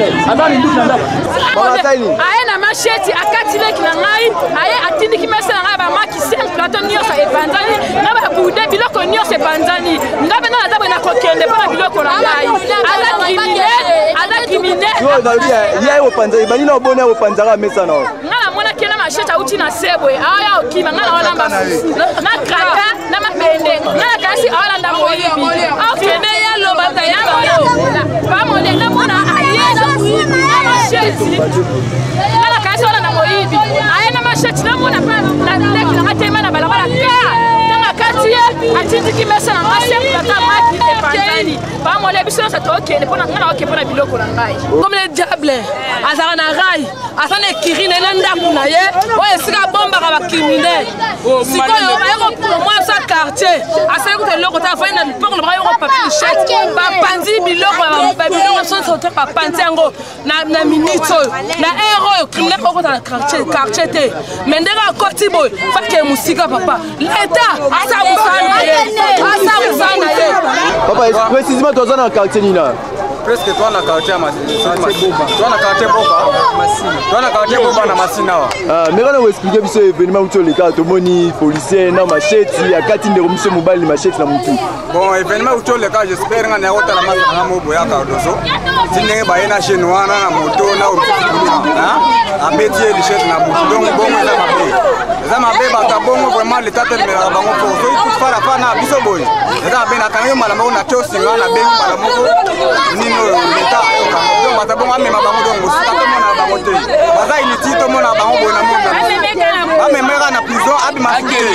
Aza minduki na ndako. Aye na machette, akati leki na ngai, aye atindiki mesa na ngai, bamaki 5 plateau nyonso epanzani, na babude biloko nyonso epanzani. Ngai mpe naza boye, nakokende mpo na biloko na ngai. Aza criminel, aza criminel. Ye opanza ebandi na oboni, opanzaka mesa na ngai. Namonaki na machette, auti na se boye, aya okima. Ngai naolamba fufu na kraka na mabende. Ngai nakanisi aolanda moyibi, akende yaloba pamole. Namona aye na machette, ngai nakanisi olanda moyibi, aye na machette. Namona mpa na leki nanga tema na balabala ka ntango akati ye, atindiki mesa na nga, semplata maki epanzani. Pamole, biso nyonso tookende mpona ngai, naoke mpona biloko na ngai. Comme le diable azalaka na rai, aza na ekiri na ye na ndako na ye oyo esika abombaka bacriminel. Sikoyo baye kopromoi sa quartier, asali kuta eloko te, afandi na lupango na bango, yoko papier lichette, bapanzi biloko, biloko nyonso te, bapanzi yango na minute oyo, na heure oyo. Criminel okota na quartier te, mais ndenge akoti boye, fake mosika. Papa, leta asa mosala na ye, asa mosala na ye. Papa, précisément toza na quartier nini? Presque toa na quartier ya toa na quartier Boba, toa na quartier Boba na Masina awa. Mais kana koexpliquer biso événement uti oleka, tomoni policier na machette, akati ndeko biso mobali machette na mutu. Bon, événement uti oleka, j'espère nga nayakotala masanga mo boya Cardoso ti ndenge baye na chaîne wana na moto na omisuna, abeti ye lichette na mutu. Donc bongo eza mabe, eza mabe. Bato ya bongo vraiment, leta telemelaka bango fo soki kutu fala na biso boye, eza mabe. Nakangi yo mbala moko, natie osinga, nabengi mbala moko nini oyo leta ayoka. Donc bato ya bongo amema bango, donc mosika tomona bango te, baza inutile, tomona bango boye na monde na biso. Bamemeka na prison, abima su te.